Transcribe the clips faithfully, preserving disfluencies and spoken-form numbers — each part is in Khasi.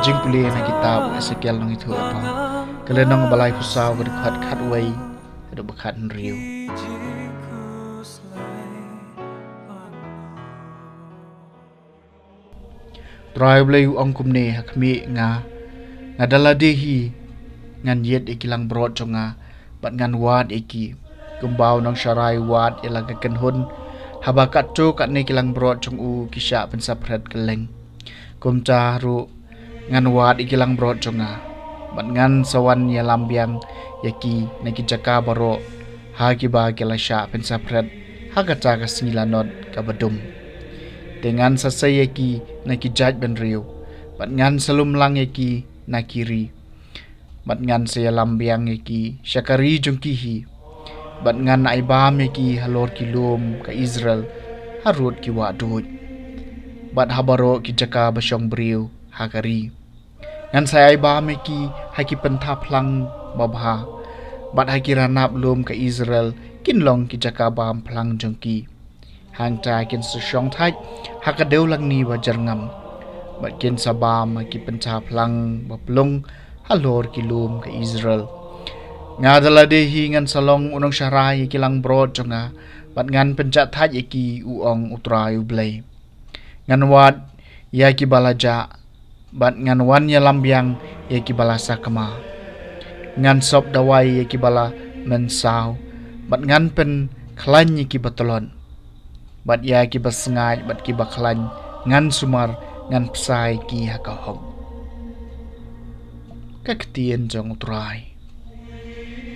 Jingpule na kitab u Esekiel nongïathuhlypa, ka lynnong ba laiphew saw, ka dkhot khatwei haduh ba khathynriew. Trai Blei u ong kumne ha khmih nga: Nga da lade hi ngan ïit ïa ki langbrot jong nga, bad ngan wad ïa ki kumba u nongsharai u wad ïa la ka kynhun, haba katto katne ki langbrot jong u ki shah pynsaphred kylleng. Kumta ruh ngan wad ïa ki langbrot jong nga, bad ngan sa wan ïalam biang ïa ki na ki jaka baroh ha kiba ki la shah pynsaphred ha kata ka sngi lanot kaba dum. Te ngan sa sei ïa ki na ki jaid bynriew, bad ngan sa lum lang ïa ki na ki ri, bad ngan sa ïalam biang ïa ki sha ka ri jong ki hi, bad ngan ai bam ïa ki halor ki lum ka Israel, harud ki wah duid, bad ha baroh ki jaka ba shong briew ha ka ri. Ngan sa ai bam ïa ki ha ki pyntha phlang babha, bad ha ki ranab lum ka Israel kin long ki jaka bam phlang jong ki. Hangta kin sa shong thait ha ka dewlangni ba jyrngam, bad kin sa bam ha ki pyntha phlang ba plung halor ki lum ka Israel. Nga da lade hi ngan sa long u nongsharai ïa ki langbrot jong nga, bad ngan pynjah thait ïa ki, u ong u Trai U Blei. Ngan wad ïa kiba la jah, bad ngan wan ïalam biang ïa kiba la sakma. Ngan sop dawai ïa kiba la mynsaw, bad ngan pynkhlaiñ ïa kiba tlot, bad ïa kiba sngaid bad kiba khlaiñ ngan sumar, ngan bsa ïa ki ha ka hok. Ka ktien jong u Trai.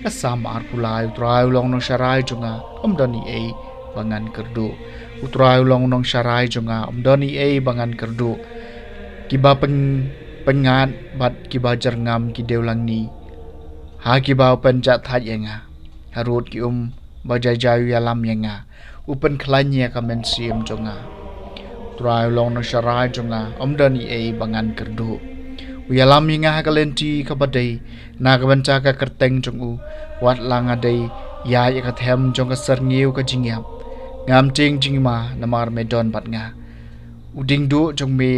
Ka Salm arphew lai. U Trai u long u nongsharai jong nga, ym don ei ei ba ngan kyrduh. U Trai u long u nongsharai jong nga, ym don ei ei ba ngan kyrduh. Kiba pyn-, pyngngad bad kiba jyrngam ki dewlangni, ha kiba u pynjah thait ïa nga, harud ki um ba jai jai u ïalam ïa nga, u pynkhlaiñ ïa ka mynsiem jong nga. U Trai u long u nongsharai jong nga, ym don ei ei ba ngan kyrduh. U ïalam ïa nga ha ka lynti kaba dei, na ka bynta ka kyrteng jong u. Wat la nga dei ïaid ha ka them jong ka syrngiew ka jingïap, ngam tieng jingma, namar me don bad nga. U dieng duh jong me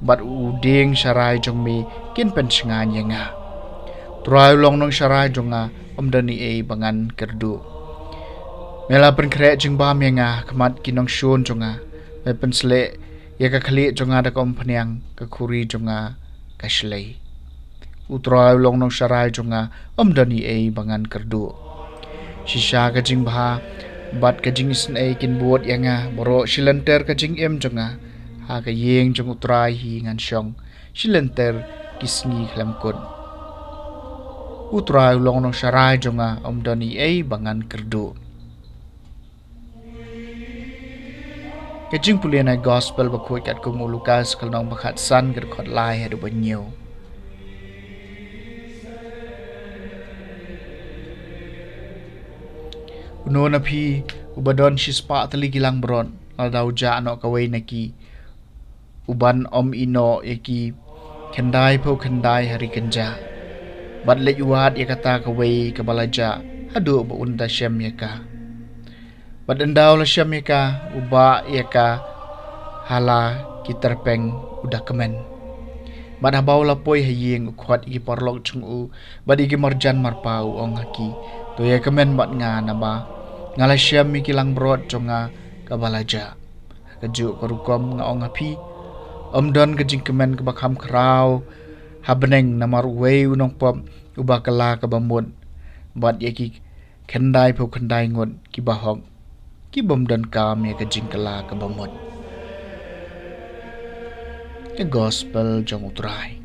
bad u dieng sharai jong me kin pynshngaiñ ïa nga. U Trai u long u nongsharai jong nga, ym don ei ei ba ngan kyrduh. Me la pynkhreh jingbam ïa nga ha khmat ki nongshun jong nga. Me pynsleh ïa ka khlieh jong nga da ka umphniang, ka khuri jong nga ka shlei. U Trai u long u nongsharai jong nga, ym don ei ei ba ngan kyrduh. Shisha ka jingbha bad ka jingisynei kin bud ïa nga, baroh shi lynter ka jingim jong nga. Ha ka ïing jong u Trai hi ngan shong, shi lynter ki sngi khlem kut. U Trai u long u nongsharai jong nga, ym don ei ei ba ngan kyrduh. Ka jingpule na Gospel bakhuid katkum u Lukas, ka lynnong ba khatsan, ka dkhot lai haduh ba hynñiew. Uno na phi uba don shispah tylli ki langbrot, lada u jah noh kawei na ki, u ban ym ïeh noh ïa ki khyndaiphew khyndai ha ri kynjah, bad leit wad ïa kata kawei kaba la jah, haduh ba un da shem ïa ka? Bad ynda u la shem ïa ka, u bah ïa ka ha la ki tyrpeng, u da kmen. Bad haba u la poi ha ïing, u khot ïa ki paralok jong u bad ïa ki marjan marpa, u ong ha ki: To ïa kmen bad nga, naba nga la shem ïa ki langbrot jong nga kaba la jah. Ha kajuh ka rukom nga ong ha phi, ym don ka jingkmen kaba kham khraw ha bneng namar uwei u nongpop uba kylla kaba mut, bad ïa ki khyndaiphew khyndai ngut kiba hok, kibym donkam ïa ka jingkylla kaba mut. Ka Gospel jong u Trai.